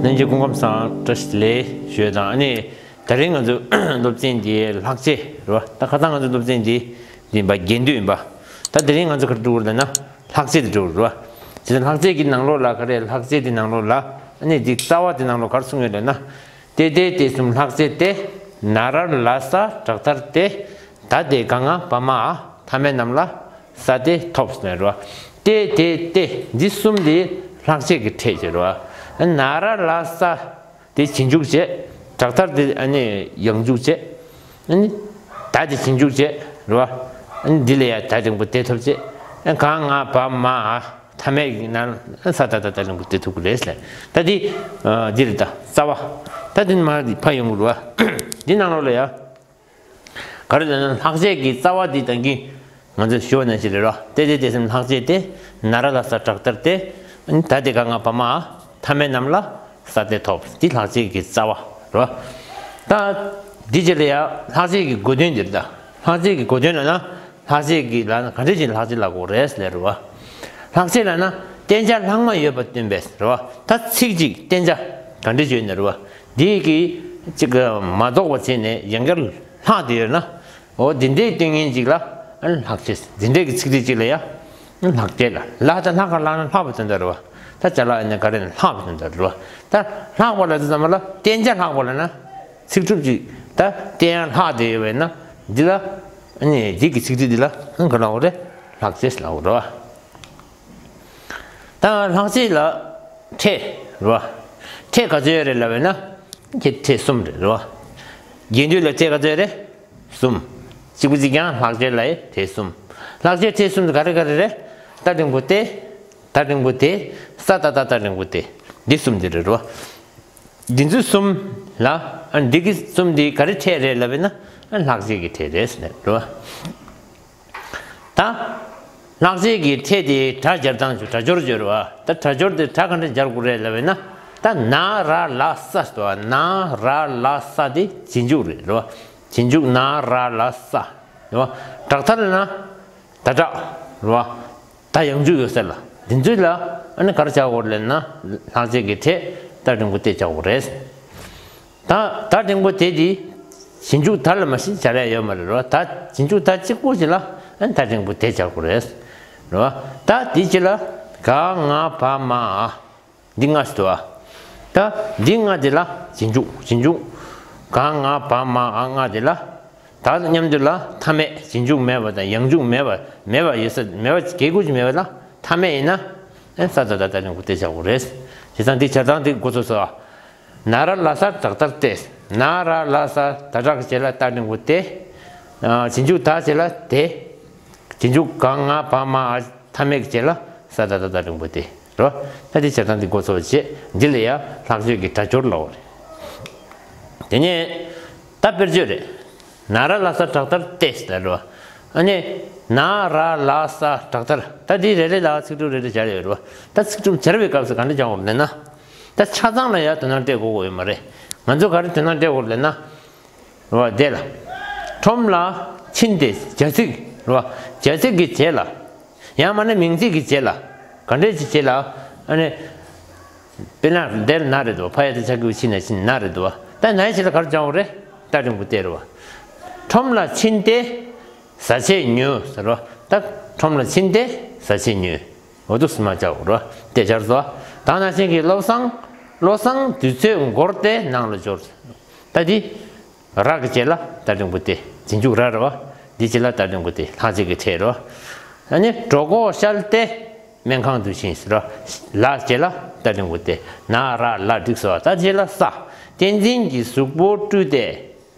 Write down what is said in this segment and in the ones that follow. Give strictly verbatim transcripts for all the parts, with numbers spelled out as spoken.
ལྷན་རྒྱས་སྐུ་ཁམས་བཟང་། བཀྲ་ཤིས་བདེ་ལེགས་ཞུ་ཡ་དང་། ཨ་ནི་དེ་རིང་ང་ཚོ་སློབ་ཚན་འདིའི་ལྷག་བཅས་རེད་བ། ད་ཁ་སང་ང་ཚོ་སློབ་ཚན་འདི་འདི་ཡིན་པ་རྒྱན་སྡུད་ཡིན་པ། ད་དེ་རིང་ང་ཚོ་ག་རེ་འགྲོ་གི་རེད་ལབ་ན། ལྷག་བཅས་དེ་འགྲོ་གི་རེད་བ། བྱས་ཙང་ལྷག་བཅས་ཀྱི་ནང་ལོགས་ལ་ག་རེ། ལྷག་བཅས་དེ་ནང་ལོགས་ལ། ཨ་ནི་འདི་རྩ་བ་དེ་ནང་ལོགས་ག་རེ་གསུངས་ཡོད་ལབ་ན། ཏེ་སྟེ་སྟེ་གསུམ་ལྷག་བཅས་ཏེ། ན་ར་ལ་ས་དྲག་མཐར་ཏེ། ད་དེ་ག་ང་བ་མ་འ། ཐ་མའི་རྣམས་ལ་ས་སྟེ་ཐོབ་ཟེར་ནས་རེད་བ། ཏེ་ཏེ་ཏེ་འདི་གསུམ་དེ་ལྷག་བཅས་ཀྱི་ཕྲད་ཅིག་རེད་བ། ན་ར་ལ་ས་དེ་རྗེས་འཇུག་བྱས། དྲག་མཐར་དེ་ཨ་ནི་ཡང་འཇུག་བྱས། ཨ་ནི་ད་དེ་རྗེས་འཇུག་བྱས་རེད་བ། ཨ་ནི་འདི་ལ་ཡ་ད་འགྲེང་བུ་ཏེ་ཐོབ་བྱས། ཨ་ག་ང་བ་མ་འ། ཐ་མའི་ནང་ས་ད་ད་ད་འགྲེང་བུ་ཏེ་ཐོབ་ཀྱི་རེད་ཟེར། ད་འདི་ཨ་འདི་རེད། ད་རྩ་བ། ད་འདི་མར་ཕར་ཡོང་གི་རེད་བ། འདི་ནང་ལོགས་ལ་ཡ། ག་རེ་ལབ་ན། ལྷག་བཅས་ཀྱི་རྩ་བ་འདི་ད་གིན་ང་ཚོས་ཞུ་བ་ནང་བཞིན་རེད་རོ། ཏེ་ཏེ་སྟེ་གསུམ་ལྷག་བཅས་ཏེ། ན་ར་ལ་ས་དྲག་མཐར་ཏེ། ད་དེ་ག་ང་བ་མ་འ། ཐ་མའི་རྣམས་ལ་ས་སྟེ་ཐོབ། འདི་ལྷག་བཅས་ཀྱི་རྩ་བ་རེད་བ། ད་འདི་རྗེས་ལ་ཡ་ལྷག་བཅས་ཀྱི་གོ་དོན་འདི་རེད། ད་ལྷག་བཅས་ཀྱི་གོ་དོན་ལབ་ན། ལྷག་བཅས་ཀྱི་ལབ་ན་ག་འདྲ་ཅིག་ལྷག་བཅས་ལབ་དགོས་རེད་ཟེར་ལབ་རེད་བ། ལྷག་བཅས་ལབ་ན་བསྟན་བྱ་ལྷག་མ་ཡོད་པ་སྟོན་པས་རེད་བ། ད་ཚིག་གཅིག་བསྟན་བྱ་ག་འདྲ་ཅིག་ཡོད་ན་རེད་བ། འདི་གི་གཅིག་གི་མ་རྫོགས་པ་བྱས་ནས་ཡང་བསྐྱར་ལྷག་བསྡད་ཡོད་ན། འོ་འདི་འདྲའི་སྟོན་མཁན་ཅིག་ལ་ཨ་ནི་ལྷག་བཅས། འདི་འདྲའི་གི་ཚིག་རིས་ཅིག་ལ་ཡ་ཨ་ནི་ལྷག་བཅས་ལ། ལ་དང་ལྷག་ག་ལ་ན་ལྷག་པའི་དོན་དག་རེད་བ། ད་ཅ་ལག་ཡིན་ན་ག་རེ་ན་ལྷག་པའི་དོན་དག་རེད་བ། ད་ལྷག་པ་ལ་དེ་ཙམ་ལ་བསྟན་བྱ་ལྷག་པ་ལབ་ན། ཚིག་གྲུབ་ཅིག་ད་བསྟན་ཡ་ལྷག་བསྡད་ཡོད་པས་ན། འདི་ལ་ཨ་ནི་འདི་གི་ཚིག་རིས་འདི་ལ་ཨ་ནི་ག་ལབ་དགོས་རེད། ལྷག་བཅས་ལབ་དགོས་རེད་བ། ད་ལྷག་བཅས་ལ་ཕྲད་རེད་བ། ཕྲད་ག་ཚོད་ཡོད་རེད་ལབ་པས་ན། ཁྱེད་ཕྲད་གསུམ་རེད་རེད་བ། རྒྱན་སྡུད་ལ་ཕྲད་ག་ཚོད་རེད། གསུམ། གཅིག་པུ་གཅིག་རྐྱང་ལྷག་བཅས་ལ་ཡི་ཕྲད་གསུམ། ལྷག་བཅས་ཕྲད་གསུམ་དེ་ག་རེ་ག་རེ་རེད། ད་འགྲེང་བུ་ཏེ། ད་འགྲེང་བུ་ཏེ། ས་ད་ད་ད་འགྲེང་བུ་ཏེ། འདི་གསུམ་དེ་རེད་རེད་བ། འདི་ཚོ་གསུམ་ལ་ཨ་འདི་གི་གསུམ་འདི་ག་རེ་ཕྲད་རེད་ལབ་པས་ན། ཨ་ལྷག་བཅས་ཀྱི་ཕྲད་རེད་ཟེར་ནས་རེད་བ། ད་ལྷག་བཅས་ཀྱི་ཕྲད་དེ་སྒྲ་སྦྱར་སྟངས་ཀྱི་སྒྲ་སྦྱོར་སྦྱོར་བ། ད་སྒྲ་སྦྱོར་དེ་སྒྲ་ག་འདྲ་སྦྱར་དགོས་རེད་ལབ་པས་ན། ད་ན་ར་ལ་ས་ཟེར་བ། ན་ར་ལ་ས་དེ་རྗེས་འཇུག་རེད་རེད་བ། རྗེས་འཇུག་ན་ར་ལ་ས་རེད་བ། དྲག་མཐར་ན་ད་དྲག་རེད་བ། ད་ཡང་འཇུག་ཡོད་ས་ལ། འདི་ཚོ་ལ་ཨ་ནི་ག་རེ་བྱ་དགོས་རེད་ལབ་ན། ལྷག་བཅས་ཀྱི་ཕྲད་ད་འགྲེང་བུ་ཏེ་བྱ་དགོས་རེད། ད་ད་འགྲེང་བུ་ཏེ་དེ་རྗེས་འཇུག་ད་ལ་མ་གཞི་སྦྱར་ཡ་ཡོད་མ་རེད་རོ། ད་རྗེས་འཇུག་ད་གཅིག་པོ་ཞིག་ལ་ཨ་ནི་ད་འགྲེང་བུ་ཏེ་སྦྱར་དགོས་རེད་རོ། ད་དེ་ཅི་ལ་ག་ང་བ་མ་འ། འདི་ལྔ་ཞིག་འདུག་ཨ། ད་འདི་ལྔ་དེ་ལ་རྗེས་འཇུག་རྗེས་འཇུག་ག་ང་བ་མ་འ་ལྔ་དེ་ལ། ད་མཉམ་དུ་ལ་མཐའ་མེད་རྗེས་འཇུག་མེད་པ་དང་ཡང་འཇུག་མེད་པ་མེད་པ་ཡོད་ས་མེད་པ་གལ་དགོས་ཀྱི་མེད་པ་ལ་མཐའ་མེད་ཡིན་ན། ཨ་ས་ད་ད་ད་འགྲེང་བུ་ཏེ་སྦྱར་དགོས་རེད། བྱས་ཙང་འདི་སྦྱར་སྟངས་འདི་འགོ་ཚུགས་སོ། ན་ར་ལ་ས་དྲག་མཐར་ཏེ། ན་ར་ལ་ས་ད་དྲག་བྱས་ལ་ད་འགྲེང་བུ་ཏེ། ཨ་རྗེས་འཇུག་ད་བྱས་ལ་དེ། རྗེས་འཇུག་ག་ང་བ་མ་འ་མཐའ་མེད་བྱས་ལ་ས་ད་ད་ད་འགྲེང་བུ་ཏེ་རོ། ད་འདི་སྦྱར་སྟངས་འདི་འགོ་ཚུགས་བྱས། འདི་ལ་ཡ་ལྷག་བཅས་ཀྱི་སྒྲ་སྦྱོར་ལབ་དགོས་རེད། དེ་ནས་ད་དཔེར་བརྗོད་རེད། ན་ར་ལ་ས་དྲག་མཐར་ཏེ་ཟེར་རོ། ཨ་ནི་ན་ར་ལ་ས་དྲག་མཐར། ད་འདི་རེ་རེ་ལ་ཚིག་གྲུབ་རེ་རེ་སྦྱར་ཡོད་རོ། ད་ཚིག་གྲུབ་སྦྱར་བའི་སྐབས་སུ་ག་འདྲ་སྦྱར་དགོས་རེད་ན། ད་ཆ་ཚང་ལ་ཡ་དོ་སྣང་སྤྲད་དགོས་ཀྱི་ཡོད་མ་རེད། ང་ཚོ་ག་རེ་དོ་སྣང་སྤྲད་དགོས་རེད་ན། རོ་དེ་ལ། ཁྲོམ་ལ་ཕྱིན་ཏེ་བྱ་ཚིག་རོ། བྱ་ཚིག་གི་རྗེས་ལ། ཡང་མིན་ན་མིང་ཚིག་གི་རྗེས་ལ། ག་འདྲས་ཀྱི་རྗེས་ལ། ཨ་ནི། དཔེར་ན་དེར་ན་རེད་དོ། ཕ་ཡ་ཏ་ཆ་གི་གུ་ཕྱི་ན་ཕྱིན་ན་རེད་དོ། ད་ནའི་རྗེས་ལ་ག་རེ་སྦྱར་དགོས་རེད། ད་འགྲེང་བུ་ཏེ་རེད་བ། ཁྲོམ་ལ་ཕྱིན་ཏེ་བཟའ་ཆས་ཉོས་ཟེར་བ། ད་ཁྲོམ་ལ་ཕྱིན་ཏེ་བཟའ་ཆས་ཉོས། འོ་འདུག་སེ་མར་སྦྱར་དགོས་རེད་བ། དེ་སྦྱར་སོང་། ད་ནང་བཞིན་གྱི་བློ་བཟང་། བློ་བཟང་དུས་ཚོད་འགོར་ཏེ་ནང་ལ་འབྱོར། ད་འདི། ར་གི་རྗེས་ལ་ད་འགྲེང་བུ་ཏེ། རྗེས་འཇུག་ར་རེད་བ། འདི་རྗེས་ལ་ད་འགྲེང་བུ་ཏེ། ལྷག་བཅས་ཀྱི་ཕྲད་རེད་བ། ཨ་ནི་གྲོད་ཁོག་བཤལ་ཏེ་སྨན་ཁང་དུ་ཕྱིན་ཟེར་བ། ལ་རྗེས་ལ་ད་འགྲེང་བུ་ཏེ། ན་ར་ལ་འགྲིག་སོང་བ། ད་རྗེས་ལ་ས། བསྟན་འཛིན་གྱི་གཟུགས་པོ་བཀྲུས་ཏེ།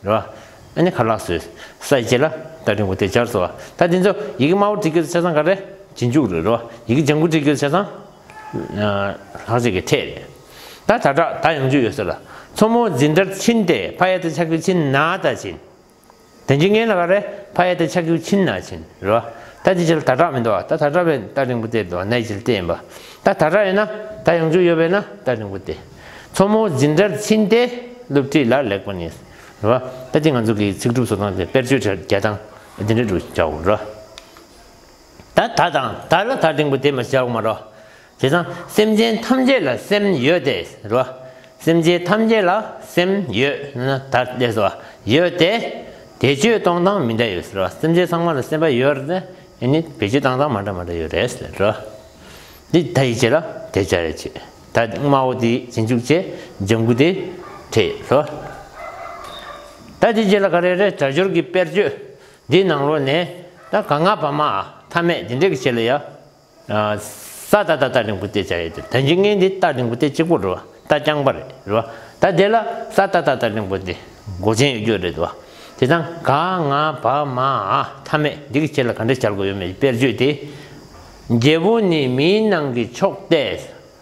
རེད་བ། ཨ་ནི་ཁ་ལག་བཟོས། ས་ཡི་རྗེས་ལ་ད་འགྲེང་བུ་ཏེ་སྦྱར་སོང་བ། ད་འདི་ཚོ་ཡི་གེ་དམར་པོ་བྲིས་རྒྱུ་ཆ་ཚང་ག་རེ། རྗེས་འཇུག་རེད་རེད་བ། ཡི་གེ་ལྗང་གུ་བྲིས་རྒྱུ་ཆ་ཚང་། ལྷག་བཅས་ཀྱི་ཕྲད་རེད། ད་ད་དྲག་ད་ཡང་འཇུག་ཡོད་ས་ལ། མཚོ་མོ་འཛིན་གྲྭར་ཕྱིན་ཏེ། ཕ་ཡ་ཏ་ཆ་གི་གུ་ཕྱིན་ན་ད་ཕྱིན། དོན་གཅིག་ངན་ལ་ག་རེ། ཕ་ཡ་ཏ་ཆ་གི་གུ་ཕྱིན་ན་ཕྱིན་རེད་བ། ད་དེ་ཕྱིར་ད་དྲག་མི་འདུག་བ། ད་ད་དྲག་པས་ད་འགྲེང་བུ་ཏེ་འདུག་བ། ནའི་ཕྱིར་ཏེ་ཡིན་པ། ད་ད་དྲག་ཡོད་ན་ད་ཡང་འཇུག་ཡོད་པས་ན་ད་འགྲེང་བུ་ཏེ། མཚོ་མོ་འཛིན་གྲྭར་ཕྱིན་ཏེ་སློབ་ཁྲིད་ལ་ལེགས་པར་ཉན། རེད་བ། ད་དེ་ང་ཚོ་གི་ཚིག་གྲུབ་བཟོ་སྟངས་དེ་དཔེར་བརྗོད་རྒྱག་སྟངས་དེ་འདྲ་འདུག་བྱ་འོ་རེད་བ། ད་ད་དང་ད་ལ་ད་འགྲེང་བུ་ཏེ་མ་བྱ་འོ་མ་རེད་བ། བྱས་ཙང་སེམས་ཅན་ཐམས་ཅད་ལ་སེམས་ཡོད་དེ་རེད་བ། སེམས་ཅན་ཐམས་ཅད་ལ་སེམས་ཡོད་ན་ད་ལས་སོ། ཡོད་དེ། བེད་སྤྱོད་གཏོང་སྟངས་མི་འདྲ་ཡོད་ཟེར་བ། སེམས་ཅན་ཚང་མ་ལ་སེམས་པ་ཡོད་རེད་དེ། ཨ་ནི་བེད་སྤྱོད་གཏོང་སྟངས་མ་འདྲ་མ་འདྲ་ཡོད་རེད་ཟེར་རོ། འདི་ད་ཡི་རྗེས་ལ་དེ་བྱ་རེད་ཅེས། ད་དམར་པོ་དེ་རྗེས་འཇུག་བྱས། ལྗང་གུ་དེ་ཕྲད་རོ། ད་དེ་རྗེས་ལ་ག་རེ་རེད། སྒྲ་སྦྱོར་གྱི་དཔེར་བརྗོད་འདིའི་ནང་ལོགས་ནས་ད་ག་ང་བ་མ་འ་མཐའ་མེད་འདི་འདྲ་གི་རྗེས་ལ་ཡ། ས་ཏ་བཏགས་སྟ་འགྲེང་བུ་སྟེ་བྱ་ཡི་དེ། ད་ཅི་ངན་འདི་སྟ་འགྲེང་བུ་སྟེ་གཅིག་པོ་རེད་བ། སྟ་རྐྱང་པ་རེད་རེད་བ། ད་དེ་ལ་ས་ཏ་བཏགས་སྟ་འགྲེང་བུ་སྟེ་མགོ་ཅན་ཡོད་རྒྱུ་རེད་བ། དེ་དང་ག་ང་བ་མ་འ་མཐའ་མེད་འདི་གི་རྗེས་ལ་ག་འདྲ་བྱ་དགོས་ཡོད་མེད་དཔེར་བརྗོད་དེ། རྒྱལ་པོ་ནི་མིའི་ནང་གི་མཆོག་སྟེ། རེད་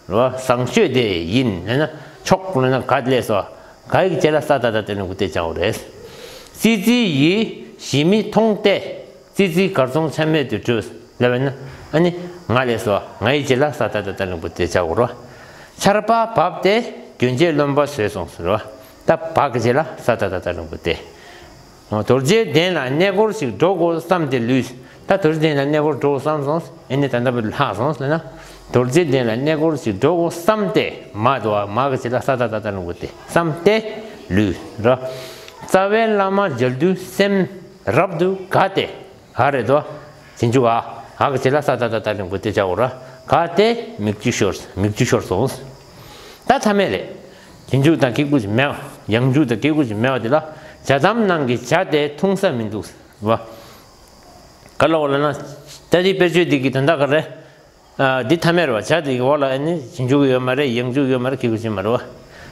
བ། བཟང་སྤྱོད་དེ་ཡིན་ལབ་ན་མཆོག་ལབ་ན་ག་ལས་སོ། ག་ཡི་རྗེས་ལ་ས་ཏ་བཏགས་སྟ་འགྲེང་བུ་སྟེ་བྱ་དགོས་རེད། ཙི་ཙི་ཡིས་ཞི་མི་མཐོང་སྟེ། ཙི་ཙི་གར་སོང་ཆ་མེད་དུ་བྲོས་ལབ་པ་ན། ཨ་ནི་ང་ལས་སོ། ང་ཡི་རྗེས་ལ་ས་ཏ་བཏགས་སྟ་འགྲེང་བུ་སྟེ་བྱ་དགོས་རེད། ཆར་པ་བབས་ཏེ་གྱོན་ཆས་རློན་པ་བཟོས་སོང་ཟེར་བ། ད་བ་གི་རྗེས་ལ་ས་ཏ་བཏགས་སྟ་འགྲེང་བུ་སྟེ། རྡོ་རྗེ་གདན་ལ་གནས་སྐོར་ཞིག་འགྲོ་དགོས་བསམས་ཏེ་ལུས། ད་རྡོ་རྗེ་གདན་ལ་གནས་སྐོར་འགྲོ་དགོས་བསམས་སོང་། ཨེ་ནས་ད་ལྟ་བུ་ལྷག་སོང་ཟེར་ན། རྡོ་རྗེ་གདན་ལ་གནས་སྐོར་ཞིག་འགྲོ་དགོས་བསམས་ཏེ། མ་འདུག་བ། མ་གི་རྗེས་ལ་ས་ཏ་བཏགས་སྟ་འགྲེང་བུ་སྟེ། བསམས་ཏེ་ལུས་རོ། རྩ་བའི་བླ་མ་མཇལ་དུས་སེམས་རབ་ཏུ་དགའ་སྟེ། ག་རེད་དོ། རྗེས་འཇུག་ག་ག་གི་རྗེས་ལ་ས་ཏ་བཏགས་སྟ་འགྲེང་བུ་སྟེ་བྱ་དགོས་རེད། དགའ་སྟེ་མིག་ཆུ་ཤོར། མིག་ཆུ་ཤོར་སོང་། ད་མཐའ་མེད་རེད། རྗེས་འཇུག་དང་གི་གུ་ཅིག་མེད་པ། ཡང་འཇུག་དང་གི་གུ་ཅིག་མེད་པ་དེ་ལ་བྱ་དམ་ནང་གི་བྱ་དེ་འཐུང་ས་མི་འདུག་བ། ག་ལ་འོ་ལ་ན། ད་དེ་དཔེར་བརྗོད་འདི་གི་དོན་དག་ག་རེ། ཨ། འདི་མཐའ་མེད་རེད་བ། བྱ་དེ་གི་འོག་ལ་ཨ་ནི་རྗེས་འཇུག་ཡོད་མ་རེད། ཡང་འཇུག་ཡོད་མ་རེད། གི་གུ་ཅིག་མ་རེད་བ།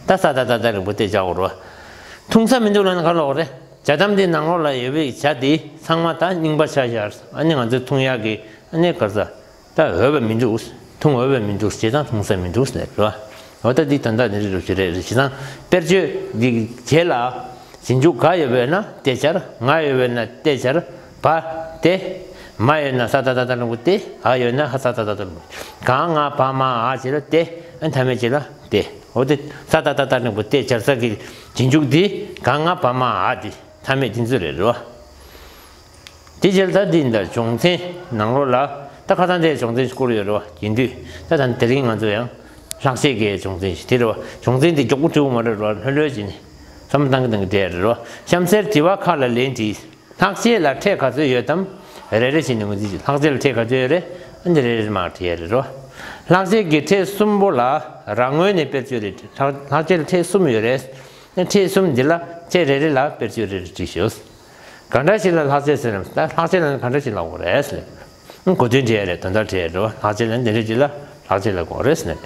ད་ས་ཏ་བཏགས་སྟ་འགྲེང་བུ་སྟེ་བྱ་དགོས་རེད་བ། འཐུང་ས་མི་འདུག་ལ་ན་ག་ལ་འོ་རེད། བྱ་དམ་དེ་ནང་ལོགས་ལ་ཡོད་པའི་བྱ་དེ་ཚང་མ་ད་རྙིང་པ་ཆགས་ཤར། ཨ་ནི་ང་ཚོས་འཐུང་ཡག་གི་ཨ་ནི་ག་རེ་ཟ། ད་འོས་པ་མི་འདུག་འཐུང་འོས་པ་མི་འདུག་བྱས་ཙང་འཐུང་ས་མི་འདུག་ཟེར་རོ། འོ་ད་འདི་ད་ལྟ་འདི་རེད་རུབ་ཅིག་རེད། རེད་བྱས་ཙང་དཔེར་བརྗོད་འདི་རྗེས་ལ་རྗེས་འཇུག་ག་ཡོད་པས་ན་སྟེ་སྦྱར། ང་ཡོད་པས་ན་སྟེ་སྦྱར། བ་སྟེ། མ་ཡོད་ན་ས་ཏ་བཏགས་སྟ་འགྲེང་བུ་སྟེ། འ་ཡོད་ན་ཧ་ས་ཏ་བཏགས་སྟ་འགྲེང་བུ། ག་ང་བ་མ་འ་རྗེས་ལ་སྟེ། ཨ་མཐའ་མེད་རྗེས་ལ་སྟེ། འོ་དེ་ས་ཏ་བཏགས་སྟ་འགྲེང་བུ་སྟེ་སྦྱར་ས་གི་རྗེས་འཇུག་འདི་ག་ང་བ་མ་འ་འདི་མཐའ་མེད་འདི་ཚོ་རེད་རོ། དེ་རྗེས་ལ་ད་འདི་འདྲ་སྦྱོང་ཚན་ནང་ལོགས་ལ་ད་ཁ་སང་དེ་སྦྱོང་ཚན་ཞིག་བསྐུར་ཡོད་རེད་བ། རྒྱུན་དུ་ད་ད་དེ་རིང་ང་ཚོ་ཡང་ལྷག་བཅས་ཀྱི་སྦྱོང་ཚན་ཞིག་དེ་རེད་བ། སྦྱོང་ཚན་འདི་མགྱོགས་པོ་འགྲིག་གི་མ་རེད་རོ། ལྷོད་ལྷོད་བྱས་ནས་བསམ་བློ་བཏང་གི་བཏང་གི་བསྡད་ཡོད་རེད་རོ། གཤམ་གསལ་དྲི་བ་ཁག་ལ་ལན་བྲིས། ལྷག་བཅས་ལ་ཕྲད་ག་ཚོད་ཡོད་དམ། རེ་རེ་བྱས་ནས་ངོས་འཛིན་བྱེད། ལྷག་བཅས་ལ་ཕྲད་ག་ཚོད་ཡོད་རེད། ཨ་འདི་རེ་རེ་མར་བྲིས་ཡོད་རེད་རོ། ལྷག་བཅས་ཀྱི་ཕྲད་གསུམ་པོ་ལ་རང་ངོས་ནས་དཔེར་བརྗོད་རེ་བྲིས། ལྷག་ལྷག་བཅས་ལ་ཕྲད་གསུམ་ཡོད་རེད། ཕྲད་གསུམ་འདི་ལ་ཕྲད་རེ་རེ་ལ་དཔེར་བརྗོད་རེ་རེ་བྲིས་ཤོག་ག་འདྲ་ཞིག་ལ་ལྷག་བཅས་ཟེར་ནམ། ད་ལྷག་བཅས་ལ་ནི་ག་འདྲ་ཞིག་ལབ་དགོས་རེད་ཟེར། གོ་དོན་འགྲེལ་ཡ་རེད། དོན་དག་འགྲེལ་ཡ་རེད་བ། ལྷག་བཅས་ལ་ནི་འདི་འདྲ་ཞིག་ལ་ལྷག་བཅས་ལབ་དགོས་རེད་ཟེར་ནས།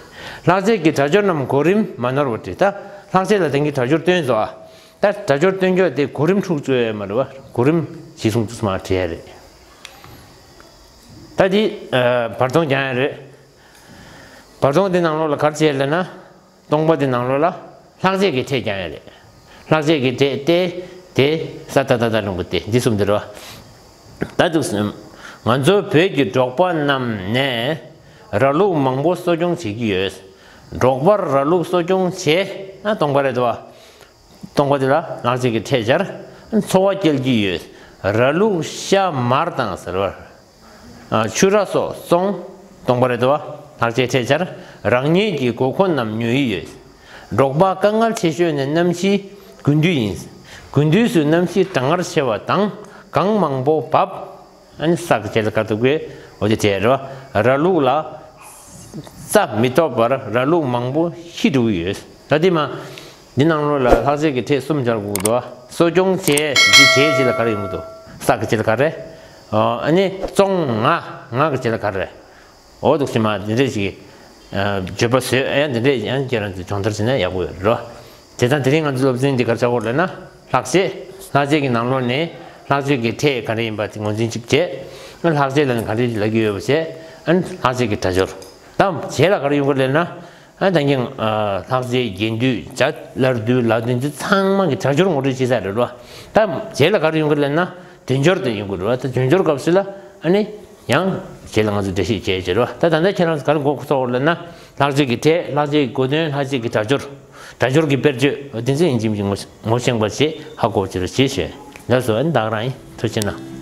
ལྷག་བཅས་ཀྱི་སྒྲ་སྦྱོར་རྣམས་གོ་རིམ་མ་ནོར་བར་བྲིས། ད་ལྷག་བཅས་ལ་དེང་གི་སྒྲ་སྦྱོར་སྟོན་སོ། ད་སྒྲ་སྦྱོར་སྟོན་རྒྱུ་དེ་གོ་རིམ་འཁྲུག་བཅུག་ཡ་མ་རེད་བ། གོ་རིམ་གཞིར་བཟུང་དུ་མར་བྲིས་ཡ་རེད། ད་འདི་ཨ་བར་སྟོང་རྒྱག་ཡ་རེད། བར་སྟོང་འདི་ནང་ལོགས་ལ་ག་རེ་བྱས་ལབ་ན། སྟོང་པ་འདི་ནང་ལོགས་ལ་ལྷག་བཅས་ཀྱི་ཕྲད་རྒྱག་ཡ་རེད། ལྷག་བཅས་ཀྱི་ཕྲད་དེ་དེ་ས་ཏ་བཏགས་སྟ་འགྲེང་བུ་སྟེ། འདི་གསུམ་འདི་རེད་བ། ད་འདུག་སེ། ང་ཚོ་བོད་ཀྱི་འབྲོག་པ་རྣམས་ནས་ར་ལུག་མང་པོ་གསོ་སྐྱོང་བྱེད་ཀྱི་ཡོད། འབྲོག་པར་ར་ལུག་གསོ་སྐྱོང་བྱས་ན། སྟོང་པ་རེད་དོ། སྟོང་པ་འདི་ལ་ལྷག་བཅས་ཀྱི་ཕྲད་སྦྱར། འཚོ་བ་སྐྱེལ་གྱི་ཡོད། ར་ལུག་ཤ་མར་དང་ཟེར་བ། ཨ། ཕྱུ་ར་སོགས་བཙོང་། སྟོང་པ་རེད་དོ། ལྷག་བཅས་ཕྲད་སྦྱར། རང་ཉིད་ཀྱི་མགོ་འཁོར་རྣམས་ཉོ་ཡི་ཡོད། འབྲོག་པ་དཀའ་ངལ་ཆེ་ཤོས་ནི་གནམ་གཤིས་དགུན་དུས་ཡིན། དགུན་དུས་སུ་གནམ་གཤིས་གྲང་ངར་ཆེ་བ་དང་གངས་མང་པོ་འབབ། ཨ་ནི་ས་གི་རྗེས་ལ་ག་འདུག་གས། འོ་དེ་བྲིས་རོ། ར་ལུག་ལ་རྩྭ་མི་ཐོབ་པར་ར་ལུག་མང་པོ་ཤི་འགྲོ་གི་ཡོད། ད་དེ་མ། འདི་ནང་ལོགས་ལ་ལྷག་བཅས་ཀྱི་ཕྲད་གསུམ་སྦྱར་དགོས་འདུག་གསོ་སྐྱོང་བྱས། འདི་བྱས་རྗེས་ལ་ག་རེ་ཡོང་གི་འདུག་ས་གི་རྗེས་ལ་ག་རེ། ཨ་ནི་བཙོང་ང་། ང་གི་རྗེས་ལ་ག་རེ། འོ་འདུག་སེ་མར་འདི་འདྲས་ཞིག་ཨ། བརྗོད་པ་བཟོས། ཨ་ཡང་འདི་འདྲས་ཡང་ཁྱེད་རང་ཚོས་སྦྱོང་བརྡར་བྱས་ན་ཡག་པོ་ཡོད་རེད་རོ། དེ་དང་དེ་རིང་ང་ཚོའི་སློབ་ཚན་འདི་ག་རེ་ཆགས་ཀྱི་ཡོད་ལབ་ན། ལྷག་བཅས། ལྷག་བཅས་ཀྱི་ནང་ལོགས་ནས་ལྷག་བཅས་ཀྱི་ཕྲད་ག་རེ་ཡིན་པ་དེ་ངོས་འཛིན་གཅིག་བྱས། ཨ། ལྷག་བཅས་ལབ་ན་ག་འདྲས་ལབ་ཀྱི་ཡོད་པ་བྱས། ཨ། ལྷག་བཅས་ཀྱི་སྒྲ་སྦྱོར། ད་རྗེས་ལ་ག་རེ་ཡོང་གི་ལབ་ན། ཨ། ད་གིན་ཨ། ལྷག་བཅས་རྒྱན་སྡུད། བྱ་སླར་བསྡུ། ལ་བསྡུ། འདི་ཚང་མ་གི་སྒྲ་སྦྱོར་ངོ་སྤྲོད་བྱེད་ས་རེད་རོ། ད་རྗེས་ལ་ག་རེ་ཡོང་གི་ལབ་ན། དོན་སྦྱོར་དེ་ཡོང་གི་རེད་བ། ད་དོན་སྦྱོར་སྐབས་སུ་ལ་ཨ་ནི་ཡང་རྗེས་ལ་ང་ཚོས་འགྲེལ་བཤད་བྱས་བྱས་རེད་བ། ད་ད་ལྟ་ཁྱེད་རང་ཚོ་ག་རེ་མགོ་ཚོས་ལབ་ན། ལྷག་བཅས་ཀྱི་ཕྲད། ལྷག་བཅས་ཀྱི་གོ་དོན། ལྷག་བཅས་ཀྱི་སྒྲ་སྦྱོར། སྒྲ་སྦྱོར་གྱི་དཔེར་བརྗོད། འོ་དེ་ཚོ་ཡིན་གཅིག་མིན་གཅིག་ངོ་ངོ་ཤེས་པ་བྱེད། ཧ་གོ་བྱེད་རོགས་བྱེད་ཞུ། ལགས་སོ། ཨ་ནི་ད་ག་རང་ཡིན། ཐུགས་རྗེ་གནང་།